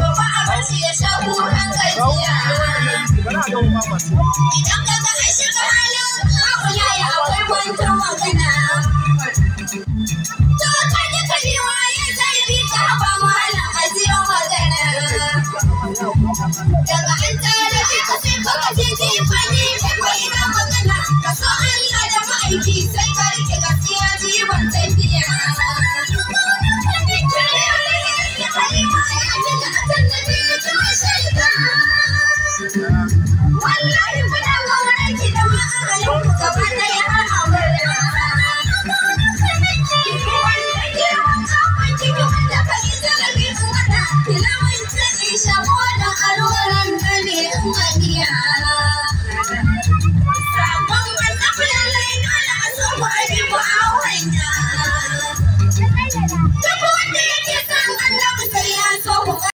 To ba a bar shi ya sha kukan gajiya. Idan ka ga an shiga halin haƙula akwai kwanton magana. To ka ji ka bi waye zai bi ka ba malam ajiyo magana. Daga an